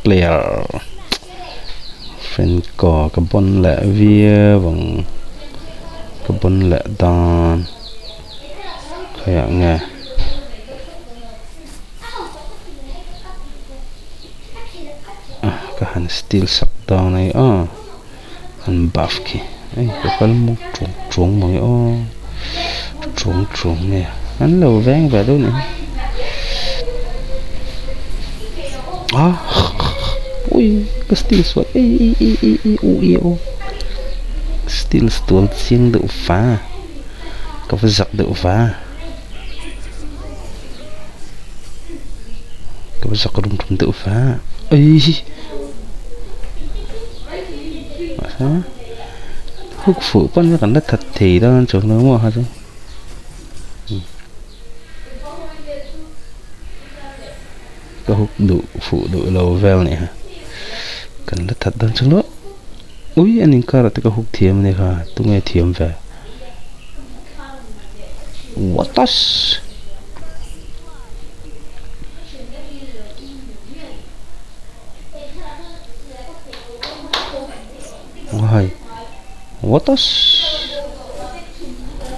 player Franco ka bon leh viau ang ka bon leh dawn khawiah nge. Ka han steal sak dawn a ni aw an buff khi hei ka kal mu chuang chuang mai aw chuang chuang nge an lo veng ve deuh a ni a ui ka steal sual ei ei ei ei ei u e aw steal sual chiang deuh va ka va zak deuh va. Ka va zak rum rum deuh va ei mahse huk fuh pawn kan la that thei dawn chuang lo maw kha chu ka huk duh fuh duh lo vel a nih kha kan la that dawn chuang lo ui an inkar ah te ka huk thiam a nia kha tunge thiam ve. What us? Why? What us?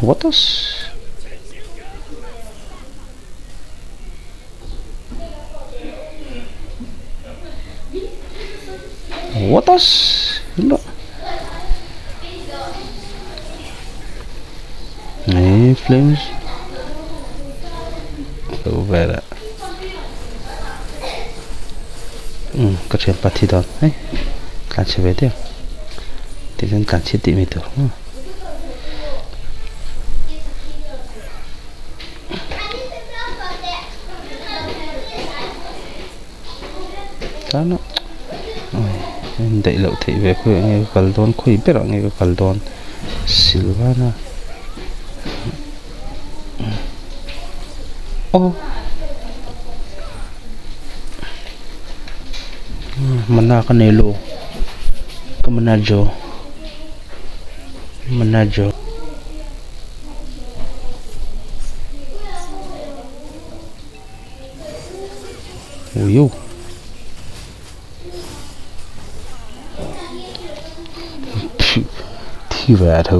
What us? What us? Loh. Hey, flames. Lo vel a. Um, ka thian pa thi dawn. Hey, tlan chhe ve deuh. Tichuan tlan chhe tih mai tur. Hmm. Tana ui daih loh theih ve khawiah nge ka kal dawn khawi berah nge ka kal dawn Silvana aw mana ka nei lo ka mana jo mana jo. Uiu. Thi ve tho.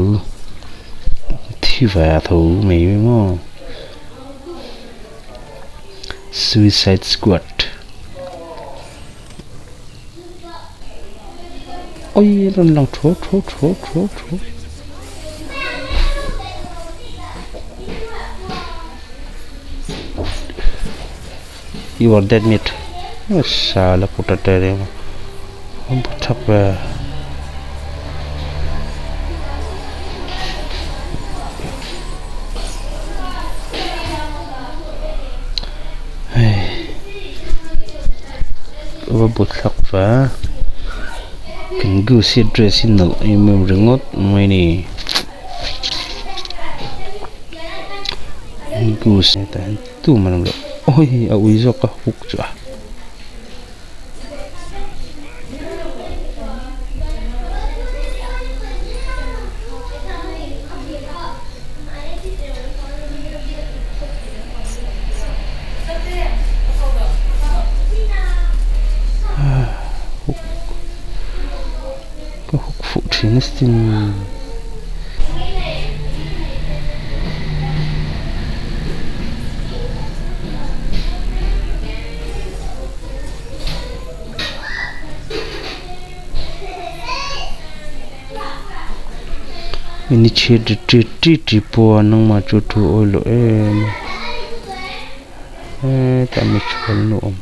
Thi ve tho mai maw. Suicide Squad. Oi rawn lang tho tho tho tho tho. You are dead meat. Sala puta tere ma. Thak ve. Hei. Va bu thlak va. Kan goose hi dress hi nalh em em ringawt mai ni. Goose tah hian tumah an awm lo awi a ui zawk a huk chu a. Ka huk fuh thin a sin. Mini chhe ri ri ri ri pawh a nangmah chu thu awi loh em a hetah mi chhuan a awm.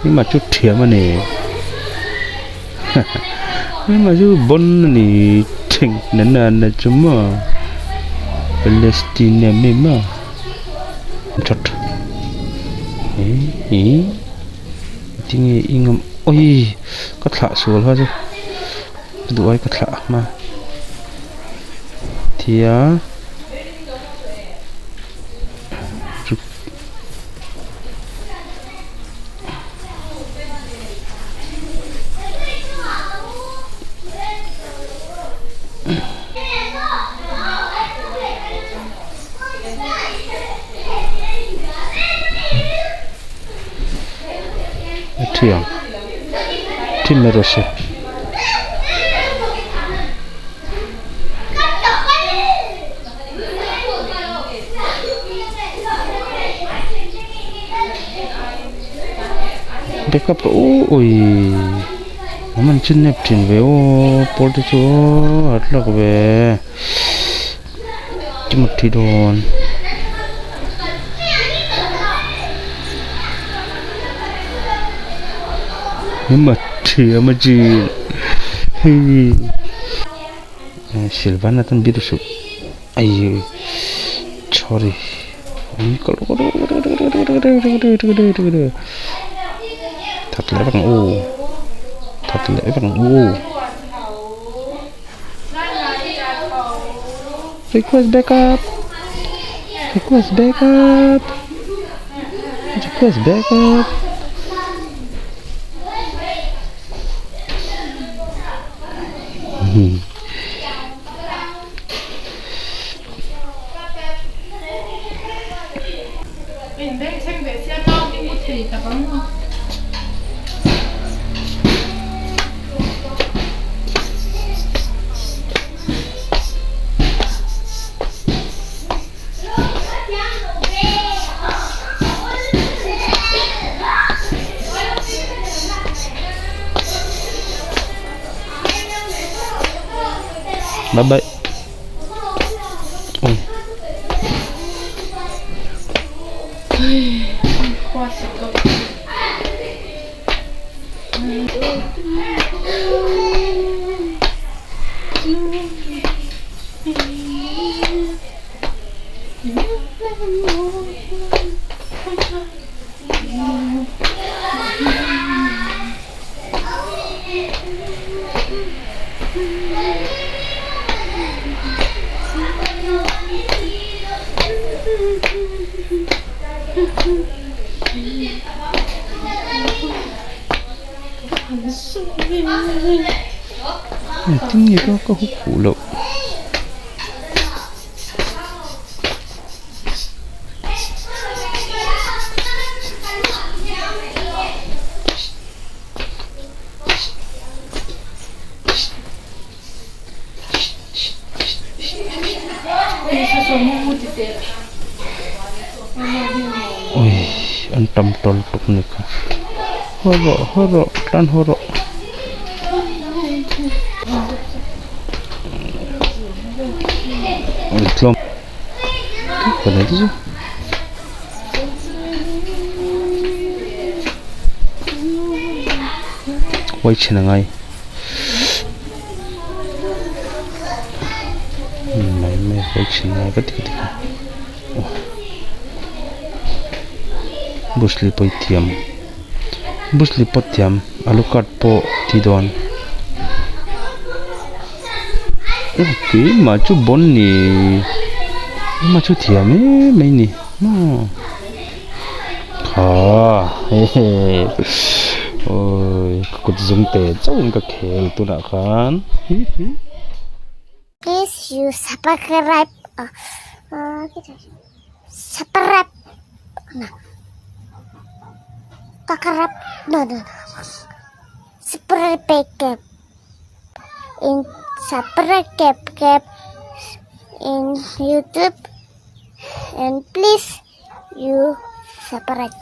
Hema chu thiam a ni hema chu bon a ni thing na na na chu maw Palestine ami maw that eh ih tinge i ngam awi ka thlah sual kha chu ka duh ai ka thlah hma thia. Thi ang. Thi mai rawh se. Backup rawh u ui awm an chin nep thin ve aw pawl te chu aw a tlak ve emaw thi dawn emaw thi emaw chin hei silvana tan biru suh ai sorry that leh vek ang u that leh vek ang u request backup request backup request backup Bye bye. Ui. Engtin nge ka ka hup fuh loh. Ui an tam tawl tuk ni kha haw rawh haw rawh tan haw rawh. Tlawm Uai chhin a ngai mai mai uai chhin a ngai ka ti ka ti kha Bruce Lee pawh i thiam Bruce Lee pawh thiam Alucard pawh thi dawn keimah chu bon ni keimah chu thiam em mai ni maw ha hehe awi ka kut zum te chauhin ka khel tunah khan hi hi. Please you subscribe subscribe subscribe no no subscribe. In subscribe in YouTube and please you subscribe.